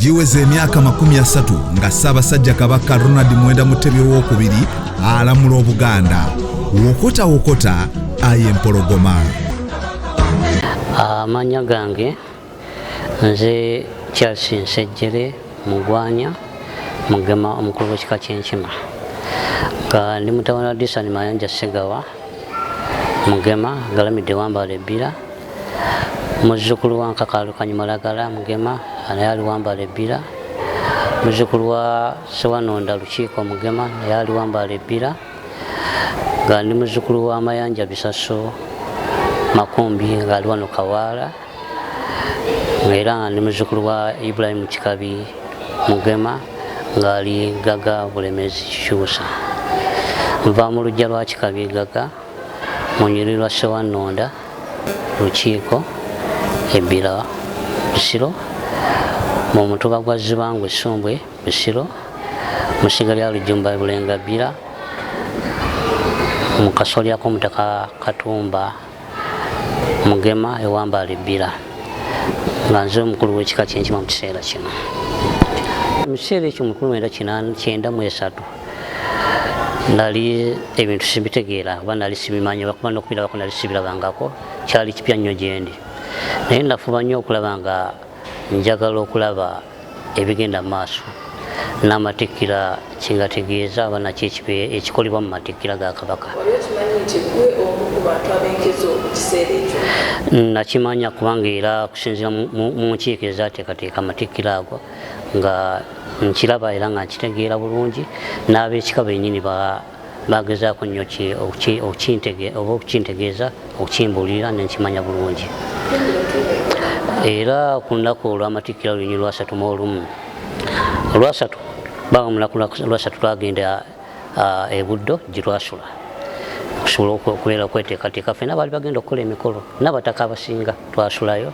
Giweze emyaka 30 nga Ssaabasajja Kabaka Ronald Muwenda Mutebi Owookubiri alamula Obuganda. Wokota wokota aye empologoma. Amannya gange nze Charles Nsejjere Mugwanya Mugema, omukulu w'ekika ky'Enkima, nga ndi mutabani wa Disani Mayanja Ssegawa Mugema, galamidde Wambaala Ebbira, muzzukulu wa Nkakaalu Kanyumalagala Mugema, naye ali Wambaala Ebbira, muzzukulu wa Ssewanonda Lukiiko Mugema, naye ali Wambaala Ebbira, nga ndi muzzukulu wa Mayanja Bisaso Makumbi, ng'ali wano Kawaala, era nga ndi muzzukulu wa Ibrahim Kikabi Mugema, ng'ali Gaga Bulemezi Kikyusa. Nva mu luggya lwa Kikabi Gaga, mu nyiriri lwa Ssewannonda Lukiiko Ebbira Busiro, mu mutuba gwa Zibangu Essumbwe Busiro, mu ssiga lya Lujjumba Bulenga Bbira, mu kasolya k'Omutaka Katumba Mugema Ewambaala Ebbira, nga nze omukulu w'ekika ky'Enkima mu kiseera kino. Mu kiseera ekyo mu 1993 nali ebintu sibitegeera oba nali sibimanyi, kuba n'okubirabako nali sibirabangako, kyali kipya nnyo gyendi. Naye nafuba nnyo okulaba nga njagala okulaba ebigenda mu maaso n'amatikkira kingategeeza oba naki ekikolebwa mu matikkira ga Kabaka. Nakimanya kubanga era okusinziira mu nkiiko ezateekateeka amatikkira ago nga nkiraba era nga nkitegeera bulungi, n'ab'ekika bennyini bagezaako nnyo oba okukintegeeza, okukimbuulira, nenkimanya bulungi. Era ku lunaku olw'amatikkira olunyi lwasatu mu olumu, olwasatu baba mulunaku lwasatu, twagenda e Buddo gye twasula okusobola okubeera okweteekateeka ffenna baali bagenda okukola emikolo n'abataka abasinga. Twasulayo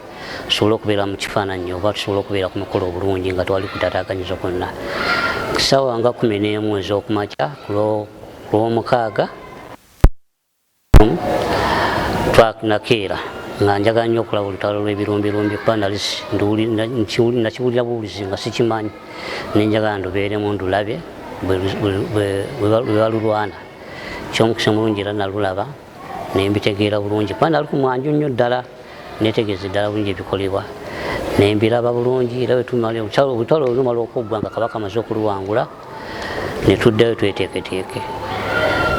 tusobole okubeera mu kifaananyi oba tusobole okubeera ku mukolo obulungi nga twali kutataaganyizwa kwonna. Ssaawa nga 11 ez'okumakya ku Lwomukaaga nakeera nga njagala nnyo okulaba olutalo lw'ebirumbirumbi, kuba nali nakiwulira buwulizi nga sikimanyi, nenjagala ndubeeremu ndulabe bwe balulwana. Kyomukisa omulungi era nalulaba nembitegeera bulungi, kuba nali ku mwanju nnyo ddala, netegeeza ddala bulungi ebikolebwa nembiraba bulungi. Era olutalo olumala okuggwa nga Kabaka amaze okuluwangula, netuddayo tweteeketeeke.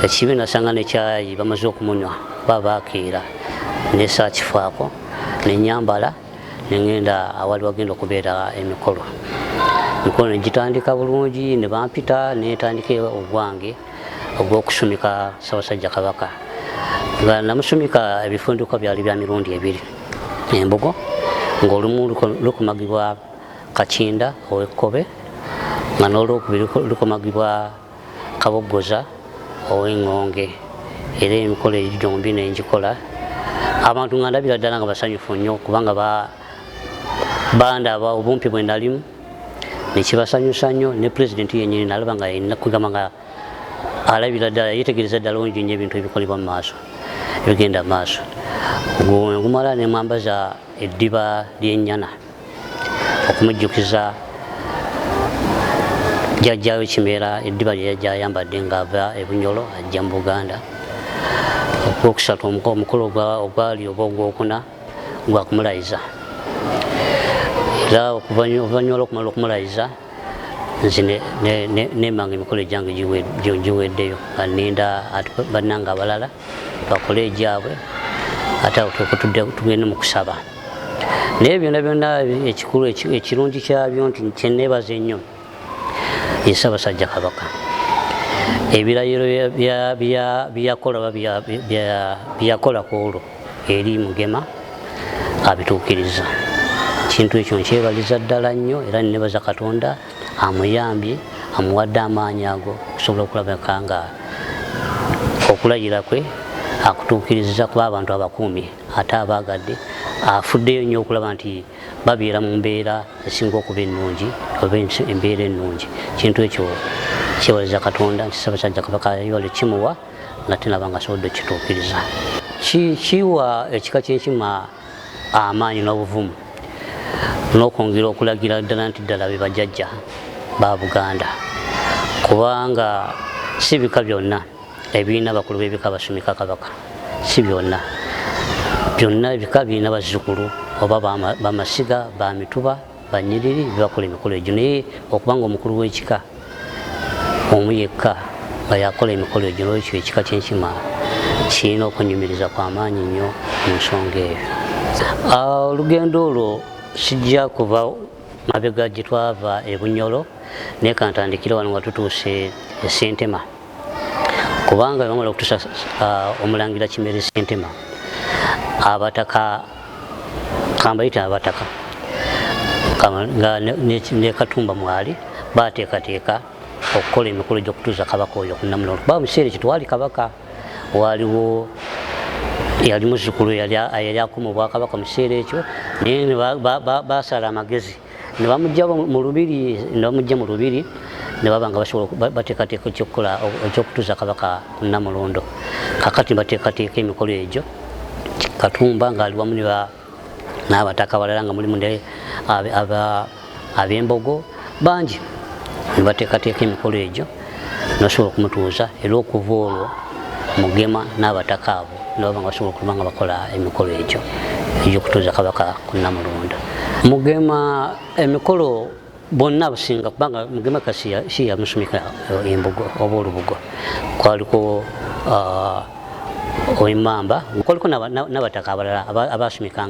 Ekibi nasanga nekyayi bamaze okumunywa kuba bakeera, nesaakifaako, nenyambala nengenda awali wagenda okubeera emikolo. Emikolo negitandika bulungi, ne bampita netandika ogwange ogw'okusumika Ssaabasajja Kabaka, nga namusumika ebifundikwa byali bya mirundi ebiri, embugo, ng'olumu lukomagibwa Kakinda ow'Ekkobe, nga n'olwokubiri lukomagibwa Kaboggoza ow'Eŋŋonge. Era emikolo egyo gyombi nengikola, abantu nga ndabira ddala nga basanyufu nnyo, kubanga bandaba obumpi bwe nalimu nekibasanyusa nnyo. Ne pulezidenti yennyini nalaba nga kugamba nga alabira ddala, yetegereza ddala bulungi nnyo ebintu ebikolebwa mu maaso, ebigenda mu maaso. Gumala nemwambaza eddiba ly'ennyana okumujjukiza jjajjaawe Kimera, eddiba lye yajja ayambadde ng'ava e Bunyolo ajja mu Buganda. Ogwokusatu omukolo ogwali oba ogwokuna gwakumulayiza, era oluvannyuma lwokumala okumulayiza nze nembanga emikolo egyange giweddeyo, nga ninda bannange abalala bakole egyabwe, ate awo tugende mu kusaba. Naye byonna byonna ekikulu ekirungi kyabyo nti kyeneebaza ennyo ye Ssaabasajja Kabaka, ebirayiro byeyakola oba byeyakola ku olwo eri Mugema abituukiriza. Kintu ekyo nkyebaliza ddala nnyo, era nebaza Katonda amuyambye, amuwadde amaanyi ago okusobola okulabika nga okulayira kwe akutuukiriza, kuba abantu abakuumi ate abaagadde, afuddeyo nnyo okulaba nti babeera mu mbeera esinga okuba ennungi oba embeera ennungi. Kintu ekyo kyebaliza Katonda nti Ssaabasajja Kabaka yali kimuwa nate naba nga asobodde okukituukiriza. Kiwa ekika ky'Enkima amaanyi n'obuvumu. N'okwongera okulagira ddala nti ddala be bajjajja ba Buganda, kubanga si bika byonna ebirina bakulu b'ebika basumika Kabaka, si byonna. Byonna ebika birina bazzukulu oba bamasiga, bamituba, banyiriri bebakola emikolo egyo, naye okubanga omukulu w'ekika omu yekka nga yakola emikolo egyo, nolwekyo ekika ky'Enkima kirina okunyumiriza kwamaanyi nnyo mu nsonga eyo. Olugendo olwo sijja kuva mabega gye twava e Bunyoro, naye kantandikire wano nga tutuuse e Ssentema, kubanga bamala okutuusa omulangira Kimera e Ssentema, abataka, kambayite abataka nga ne Katumba mwali, bateekateeka okukola emikolo gy'okutuuza Kabaka oyo ku Namulondo, kuba mu kiseera ekyo tewali Kabaka waliwo, yali muzzukulu yali akuma obwakabaka mu kiseera ekyo. Naye ne basala amagezi ne bamugja mu lubiri, ne bamugja mu lubiri, ne baba nga basobola bateekateeka ekyokukola ekyokutuuza Kabaka ku Namulondo. Kakati bateekateeka emikolo egyo, Katumba ng'ali wamu n'abataka abalala, nga mulimu ne ab'embogo bangi, ne bateekateeka emikolo egyo nebasobola okumutuuza. Era okuva olwo Mugema n'abataka abo ne baba nga basobola okuba nga bakola emikolo egyo egyokutuuza Kabaka ku Namulondo. Mugema emikolo bonna abasinga, kubanga Mugema kasi si yamusumika embugo oba olubugo, kwaliko ow'emmamba, kwaliko n'abataka abalala abasumika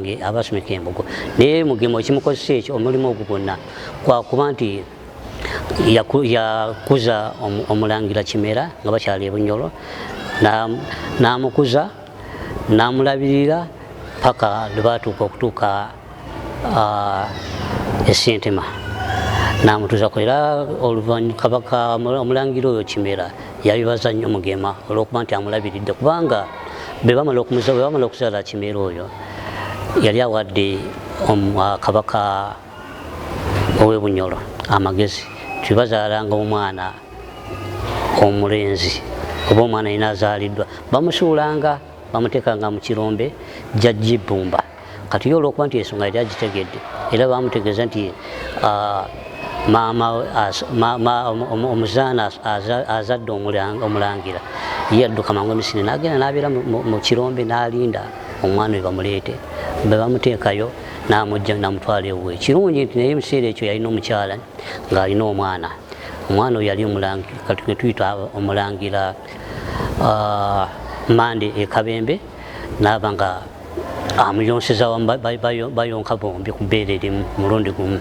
embugo, naye Mugema ekimukozesa ekyo omulimu ogwo gwonna kwakuba nti yakuza omulangira Kimera nga bakyali e Bunyoro, n'amukuza n'amulabirira paka lwe batuuka okutuuka e Ssentema n'amutuuzako. Era oluvannyuma Kabaka omulangira oyo Kimera yabibaza nnyo Mugema olw'okuba nti amulabiridde, kubanga bwe bamala okuzaala Kimera oyo, yali awadde Kabaka ow'e Bunyoro amagezi nti bazaalanga omwana omulenzi oba omwana yina azaaliddwa, bamusuulanga, bamuteekanga mu kirombe jjajja Ibbumba. Kati ye olw'okuba nti ensonga yali agitegedde, era bamutegeeza nti maama omuzaana azadde omulangira, ye yadduka mangu emisinde n'agenda n'abeera mu kirombe n'alinda omwana we bamuleete. Bwe bamuteekayo, n'amugja n'amutwala ewuwe. Kirungi nti naye mu kiseera ekyo yalina omukyala ng'alina omwana. Omwana oyo yali omulangira, kati gwe tuyita omulangira Mande e Kabembe, n'aba nga amuyonseza wamu, bayonka bombi ku bbeere erimu mulundi gumu,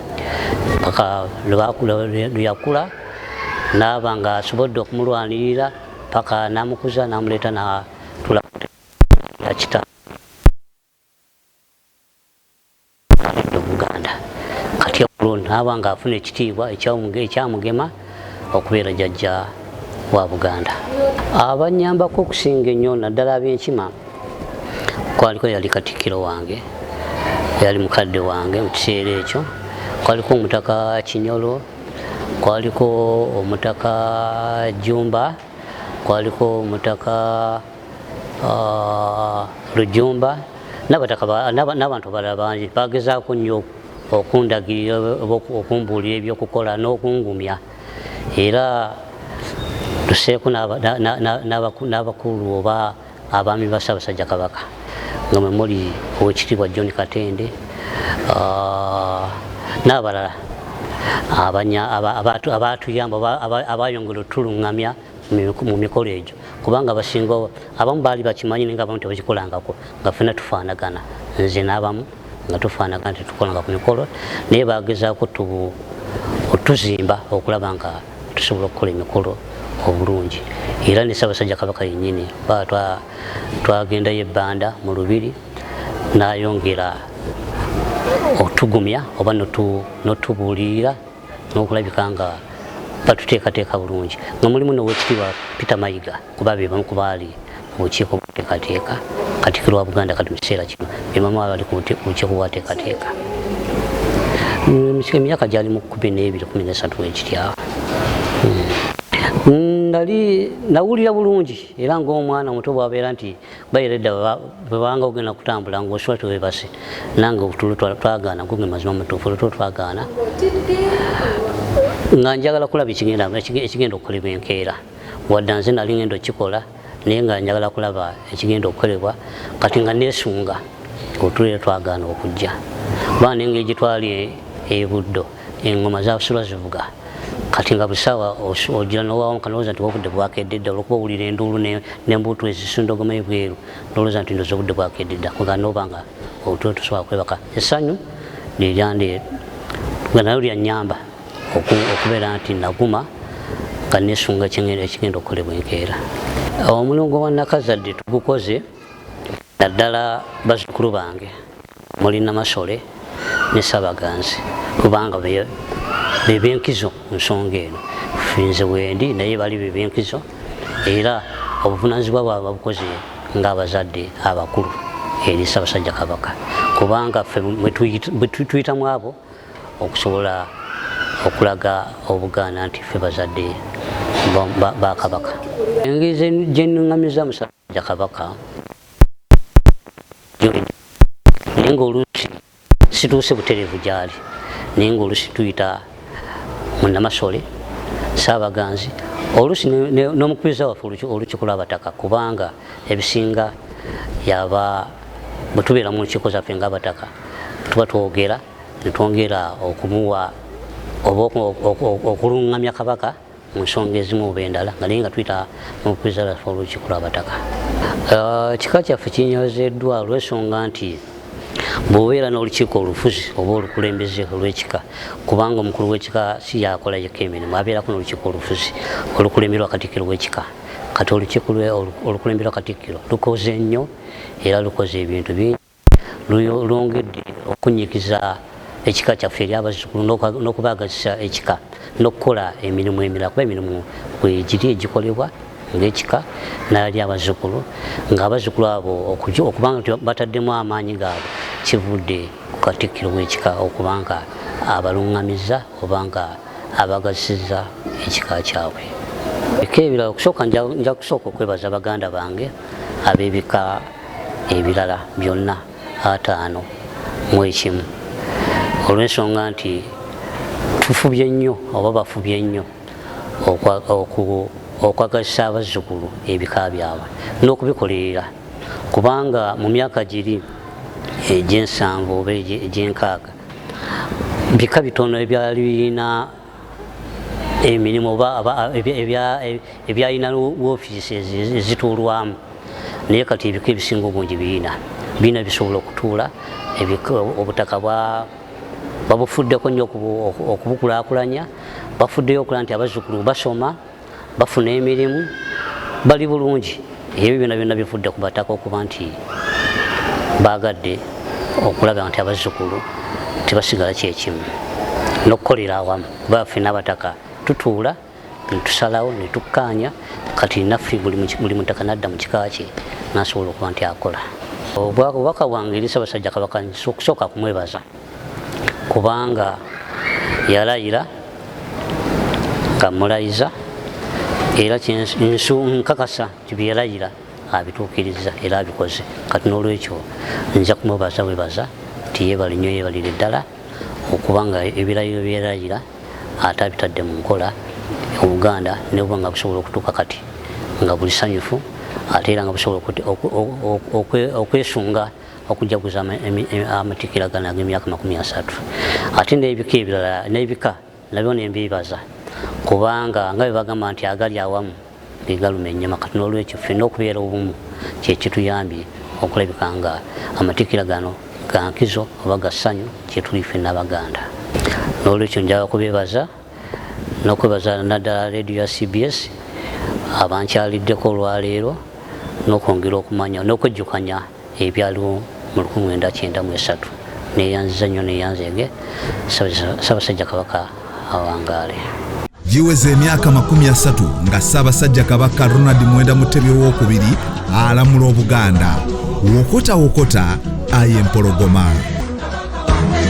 paka lwe yakula n'aba nga asobodde okumulwanirira, paka n'amukuza n'amuleeta n'atula kita Buganda. Kati olwo n'aba nga afuna ekitiibwa ekyamugema okubeera jjajja wa Buganda. Abanyambako okusinga ennyo, naddala ab'Enkima, kwaliko yali katikkiro wange, yali mukadde wange mu kiseera ekyo, kwaliko omutaka Kinyolo, kwaliko omutaka Jumba, kwaliko omutaka Lujumba, n'abataka n'abantu balala bangi bagezaako nnyo okundagirira oba okumbuulira ebyokukola n'okungumya. Era tuseeko n'abakulu oba abaami ba Ssaabasajja Kabaka, nga mwe muli Oweekitiibwa John Katende n'abalala abatuyamba, abayongera otuluŋŋamya mu mikolo egyo, kubanga abasinga abamu baali bakimanyi, naye nga abamu tebakikolangako, nga ffenna tufaanagana, nze n'abamu nga tufaanagana, tetukolanga ku mikolo, naye bagezaako otuzimba okulaba nga tusobola okukola emikolo obulungi. Era ne Ssaabasajja Kabaka yennyini twagendayo ebbanda mu lubiri, n'ayongera otugumya oba n'otubuulirira n'okulabika nga batuteekateeka bulungi, nga mulimu n'Owekitiibwa Peter Mayiga, kuba be bamu ku baali mu bukiiko bwateekateeka Katikkiro wa Buganda. Kati mu kiseera kino be bamu abali ku bukiiko bwateekateeka. Emyaka gyali mu 12, 13 wekityawo. Nali nawulira bulungi era ng'omwana omuto bw'abeera nti bayira edda bwe banga ogenda kutambula ng'osula tewebase, nange otulo twagaana, guge mazima mutuufu, otulo twagaana nga njagala kulaba ekigenda okukolebwa enkeera. Wadde nze nali ngenda okukikola, naye nga njagala kulaba ekigenda okukolebwa. Kati nga neesunga, otulo era twagaana okujja, kuba n'engeri gye twali e Buddo engoma zasula zivuga. Kati nga busawa ogira nowawanka nolowooza nti obudde bwakedde dda, olwokuba owulira enduulu n'embuutu ezisindogoma ebweru, nolowooza nti ndoza obudde bwakedde dda, nga noba nga otulo tusobola kwebaka. Essanyu liryande nga nayo lyanyamba okubeera nti naguma nga nesunga ekigenda okukolebwa enkeera. Omulimu gwa Nakazadde tugukoze naddala bazzukulu bange muli Namasole ne Ssabaganzi, kubanga bebenkizo ku nsonga eno. Nze wendi, naye bali bebenkizo, era obuvunanyizibwa bwabwe babukoze ng'abazadde abakulu eri Ssaabasajja Kabaka, kubanga ffe tuyitamu abo okusobola okulaga Obuganda nti ffe bazadde ba Kabaka. Engeri gyenuŋŋamiza musajja Kabaka, naye ngaoluusi situuse butereevu gyali, naye ngaoluusi tuyita Munamasole, Saabaganzi, oluusi n'omukubiriza waffe olukiiko lw'abataka, kubanga ebisinga yaba bwe tubeera mu nkiiko zaffe ng'abataka tuba twogera netwongera okumuwa oba okuluŋŋamya Kabaka mu nsonga ezimu oba endala, nga naye nga tuyita mukubiriza waffe olukiiko lw'abataka. Kika kyaffe kinyozeddwa olw'ensonga nti bw'obeera n'olukiiko olufuzi oba olukulembeze olw'ekika, kubanga omukulu w'ekika si yakola yekka emirimu, abeerako n'olukiiko olufuzi olukulemberwa Katikkiro w'ekika. Kati olukiiko olukulemberwa Katikkiro lukoze nnyo era lukoze ebintu bingi, lwongedde okunyikiza ekika kyaffe eri abazzukulu n'okubaagazisa ekika n'okukola emirimu emirala, kuba emirimu wegiri egikolebwa ng'ekika nali abazzukulu, ng'abazzukulu abo okubanga nti bataddemu amaanyi gaabwe kivudde ku Katikkiro w'ekika okubanga abaluŋŋamiza oba nga abagazisiza ekika kyabwe. Ebika ebirala, okusooka nja kusooka okwebaza baganda bange ab'ebika ebirala byonna 51, olw'ensonga nti tufubye nnyo oba bafubye nnyo okwagazisa abazzukulu ebika byabwe n'okubikolerera, kubanga mu myaka giri egy'70 oba egy'60 bika bitono ebyali birina emirimu oba ebyalina woofiisi ezituulwamu, naye kati ebika ebisinga obungi birina bisobola okutuula. Obutaka babufuddeko nnyo okubukulaakulanya, bafuddeyo okulaba nti abazzukulu basoma, bafuna emirimu, bali bulungi. Ebyo byonna byonna bivudde ku bataka okuba nti bagadde okulaba nti abazzukulu tebasigala kyekimu n'okukolera awamu, kuba ffe n'abataka tutuula netusalawo netukkaanya. Kati naffe buli mutaka nadda mu kika kye nasobola okuba nti akola. Obubaka bwange eri Ssaabasajja Kabaka, okusooka kumwebaza kubanga yalayira nga mulayiza, era nkakasa nti byeyalayira abituukiriza era abikoze. Kati n'olwekyo nja kumwebaza bwebaza nti yeebale nnyo, yeebalire ddala okubanga ebirayiro byeyalayira ate abitadde mu nkola, Obuganda nebuba nga busobola okutuuka kati nga buli sanyufu, ate era nga busobola okwesunga okujaguza amatikkira gano ag'emyaka 30. Ate n'ebika ebirala n'ebika nabyo nembibaza, kubanga nga bwe bagamba nti agali awamu gegaluma ennyama. Kati n'olwekyo ffenna okubeera obumu kyekituyambye okulabika nga amatikkira gano ga nkizo oba ga ssanyu kyetuli ffenna Abaganda. N'olwekyo njagala kubeebaza n'okwebaza naddala leediyo ya CBS abankyaliddeko olwaleero n'okwongera okumanya n'okwejjukanya ebyaliwo mu 1993. Neyanziza nnyo, neyanzeege. Ssaabasajja Kabaka awangaale. Giweza emyaka 30 nga Ssaabasajja Kabaka Ronald Muwenda Mutebi owokubiri alamula Obuganda. Wokota wokota, aye empologoma.